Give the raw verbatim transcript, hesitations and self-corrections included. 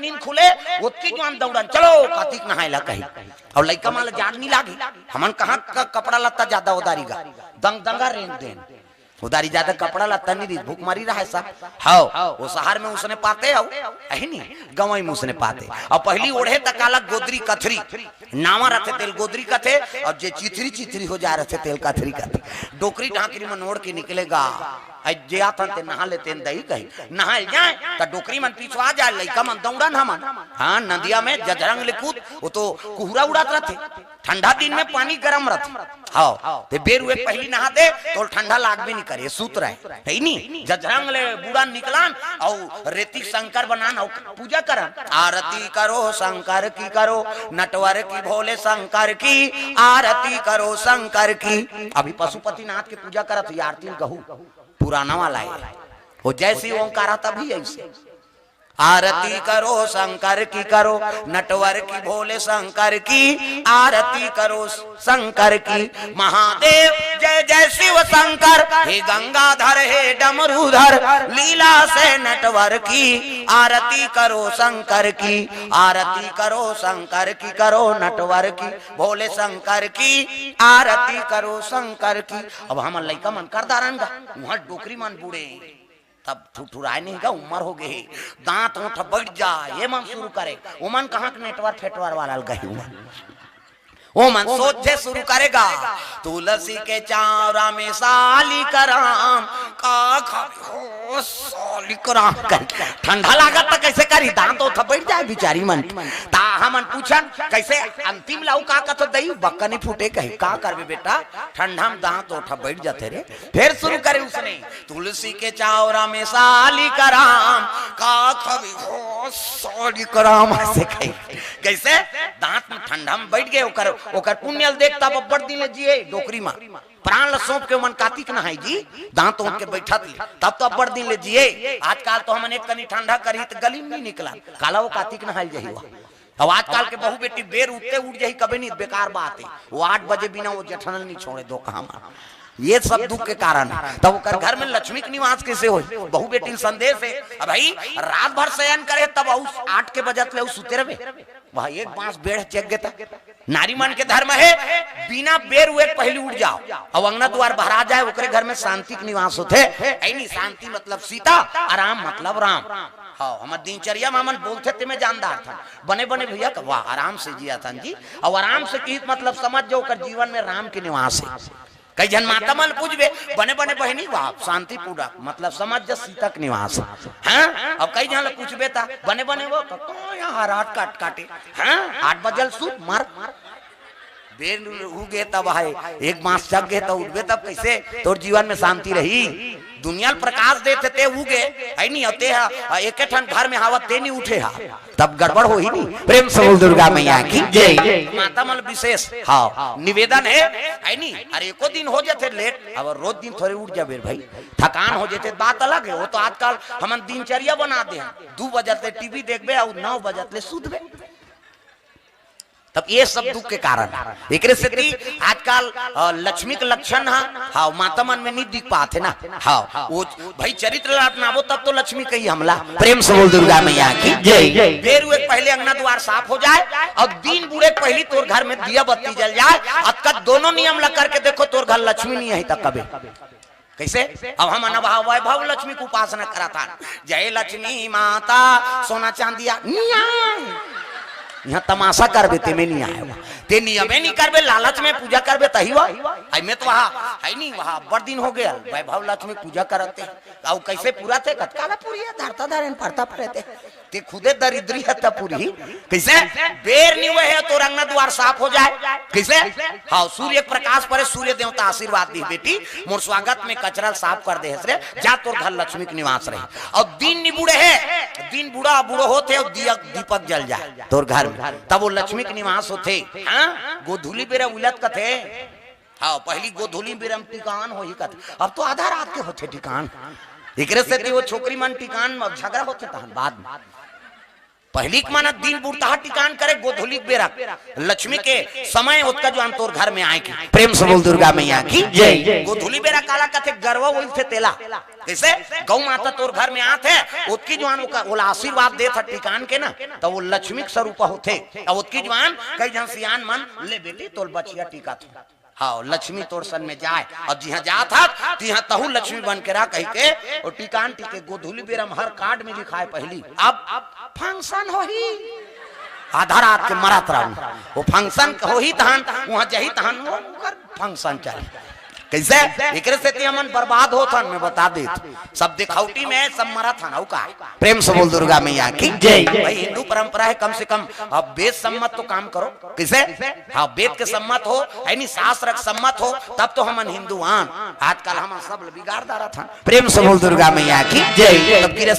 नींद खुले, ओतकी जुआन दौड़न, "चलो, कातिक नहाय ला," कही। अउ लइका मन ला जाड़ नइ लागी, हमन कहाँ क-, कपड़ा लत्ता जादा ओदारी गा, दंग दंगा रेंग देन। ओदारी जादा कपड़ा लत्ता नइ रहिस, भूखमरी रहय सब। हव, ओ सहर में उसने पाते हव, अही नी, गंवई में उसने पाते। अउ पहिली ओढ़े त काला गोदरी कथरी, नावा रथे तेल गोदरी कथे, अउ जे चिथरी चिथरी हो जा रथे तेल कथरी कथे। डोकरी ढाकरी मन ओढ़ के निकले गा, अइ जे आथन ते नहा लेतेन दई कही, नहाय जाय, त डोकरी मन पिछवा जाय, लइका मन दौड़न हमन। हाँ, नदिया में जजरंग ले कूद, ओ तो कुहरा उड़त रथे। ठंडा दिन में पानी गरम रथे। हव, ते बेर उहे पहिली नहा दे, तोला ठंडा लागबे नइ करे, सूत रहे। हइ नी? जजरंग ले बूड़न निकलन, अउ रेती शंकर बनान, अउ पूजा करन। आरती करो शंकर की, करो नटवर की, भोले शंकर की, आरती करो शंकर की। अभी पशुपतिनाथ के पूजा करत होही, आरती ल गहू, पुराना वाला हे। ओ जय शिव ओंकारा तभी अइसे। आरती करो शंकर की, करो नटवर की, भोले शंकर की, आरती करो शंकर की। महादेव जय जय शिव शंकर, हे गंगाधर हे डमरूधर, लीला से नटवर की, आरती करो शंकर की, आरती करो शंकर की, करो नटवर की, भोले शंकर की, आरती करो शंकर की। अब हमन लइका मन कर डारन गा, उहाँ डोकरी मन बूड़े। तब ठुठुराय नहीं गा, उमर हो गे हे, दांत ओंठ बइठ जाय, ये मन शुरू करे। ओमन कहाँ के नेटवर फेटवर वाला ल गही ओमन। ओमन सोचे शुरू करे गा, तुलसी के चावरा में साली कराम, का खाबे हो साली कराम कही। ठंडा लागत त कइसे करी, दांत ओंठ बइठ जाय बिचारी मन। त हमन पूछन, कइसे अंतिम ल अउ का कथो दई, बक्का नइ फूटे कही, का करबे बेटा, ठंडा में दांत ओंठ बइठ जाथे रे। फेर शुरू करे उसने, तुलसी के चावरा में साली कराम, का खाबे हो साली कराम, अइसे कही। कइसे? दांत में ठंडा में बइठ गे, ओकर, ओकर पुण्य ल देख, तब अब्बड़ दिन ले जिए, डोकरी म। प्राण ल सौंप के ओमन कातिक नहाय जी, दांत ओंठ के बइठत ले, तब तो अब्बड़ दिन ले जिए। आजकाल तो हमन एक कनी ठंडा करही त गली में नइ निकलन, काला ओ कातिक नहाय ल जही ओ। अब आजकाल के बहू बेटी बेर उठते उठ जाही, कबे नहीं, बेकार बात हे। वो आठ बजे बिना वो जेठन ल नहीं छोड़े, धोखा मार। ये सब दुख के कारण हे। तब ओकर घर में लक्ष्मी के निवास कइसे होही? बहू बेटी ल संदेश हे, अब भाई रात भर शयन करे, तब अउ आठ के बजत ले अउ सुते रहबे। वह एक बांस बेड़ चेक गे त। नारी मन के धर्म हे, बिना बेर उहे के पहिली उठ जाव, अउ अंगना दुआर भरा जाय, ओकरे घर में शांति के निवास होथे। अइ नहीं, शांति मतलब सीता, आराम मतलब राम। हव, हमर दिनचर्या म हमन बोलथे तेमे जानदार थन। बने बने भइया का, वाह, आराम से जियाथन जी। अउ आराम से किहित मतलब समझ जा ओकर जीवन में राम के निवास हे। कई झन माता मन ल पूछबे, बने बने बहिनी, वाह, शांतिपूर्वक मतलब समझ जा सीता के निवास हे। हाँ, अब कई झन ल पूछबे त बने बने वो क-, कहाँ यार आठ काट काटे, हाँ, आठ बजे ल सुत मर। बेर उगे तब हे, एक बांस चघ गे त उठबे तब कइसे तोर जीवन में शांति रही? दुनिया ल प्रकाश देथे ते उगे, हे नहीं? अउ ते ह एके ठन घर में हावत ते नहीं उठे हा, तब गड़बड़ होही नहीं। प्रेम से बोल दुर्गा मैया की जय। माता मन ल विशेष, हाँ, निवेदन हे, हे नहीं? अरे एको दिन हो जाथे लेट, अब रोज दिन थोरे उठ जाबे रे भाई, थकान हो जाथे, बात अलग हे। वो तो आजकल हमन दिनचर्या बना दे हन, दू बजे ले टीवी देखबे अउ नौ बजे ले सुतबे। तब ये सब दुख के कारण हे। एकरे सेती आजकल, अ, लक्ष्मी के लक्षण ह, हाँ, माता मन में नहीं दिख पात हे ना। हाँ, वो भाई चरित्र ला अपनाबो तब तो लक्ष्मी कही हमला। प्रेम से बोल दुर्गा मैया की जय। बेर उगे के पहिली अंगना दुआर साफ हो जाय अउ दिन बुड़े के पहिली तोर घर में दिया बत्ती जल जाय। अतका दोनों नियम ला करके देखो, तोर घर लक्ष्मी नहीं आही त कबे। कइसे? अब हमन अब वैभव लक्ष्मी के उपासना करत हन। जय लक्ष्मी माता, सोना चांदिया, नहीं आय। इहाँ तमाशा करबे, तेमे नहीं आय। ते नियमे नहीं करबे, लालच में पूजा करबे, तही वा। अइ में तो वहाँ, हे नहीं, वहाँ अब्बड़ दिन हो गे, वैभव लक्ष्मी पूजा करत हे। अउ कइसे पूरा थे? कतका ला पूरी हे, धरता धरेन, पड़ता पड़े ते। ते खुदे दरिद्री हे त पूरी। कइसे? बेर नहीं उगे हे, तोर अंगना दुआर साफ हो जाय। कइसे? हाँ, सूर्य के प्रकाश परे, सूर्य देवता आशीर्वाद दिही, "बेटी, मोर स्वागत में कचरा साफ कर दे हस रे, जा, तोर घर लक्ष्मी के निवास रही।" अउ दिन नहीं बुड़े हे, दिन बुड़ा बुड़ो होत हे, अउ दिया दीपक जल जाय तोर घर में, तब वो लक्ष्मी के निवास होथे। हाँ, गोधूली बेरा उलत कथे। हाँ, पहिली गोधूली बेरा म टिकान होही कथे, अब तो आधा रात के होथे टिकान। एकरे सेती वो छोकरी मन टिकान म झगड़ा होथे तहन बाद में। पहिली के मन दिन बुड़ता टिकान करे, गोधुली बेरा लक्ष्मी के समय ओतका जुआन तोर घर में आए के। प्रेम से बोल दुर्गा मैया की जय। गोधुली बेरा काला कथे, गरवा उलथे तेला। कइसे? गौ माता तोर घर में आत हे, ओतकी जुआन ओका, ओला आशीर्वाद देत हे टिकान के ना, त वो लक्ष्मी के स्वरूप होथे। अब ओतकी जुआन कई झन सियान मन, "ले बेटी, तोर बछिया टिकत हे।" हाँ, लक्ष्मी तोर सन में जाए। अब जिहाँ जात हस, तिहाँ तहू लक्ष्मी बन के रह कहि के, वो टिकान टिके। गोधुली बेरा में हर कार्ड में लिखाए पहिली, अब फंक्शन होही। आधा रात के मरत रहूं, वो फंक्शन होही तहन, वहाँ जही तहन, वो ओकर फंक्शन चली। कइसे? एकरे सेती हमन बर्बाद होत हन, मैं बता देत। सब दिखावटी में, सब मरत हन, अउ का? प्रेम से बोल दुर्गा मैया की जय। भाई, हिंदू परंपरा हे, कम से कम अब वेद सम्मत तो काम करो। कइसे? हाँ, वेद के सम्मत हो, हे नी, शास्त्र के सम्मत हो, तब तो हमन हिंदू आन। आजकल हमन सब ल बिगाड़ डारत हन। प्रेम से बोल दुर्गा मैया की जय। तब गिरस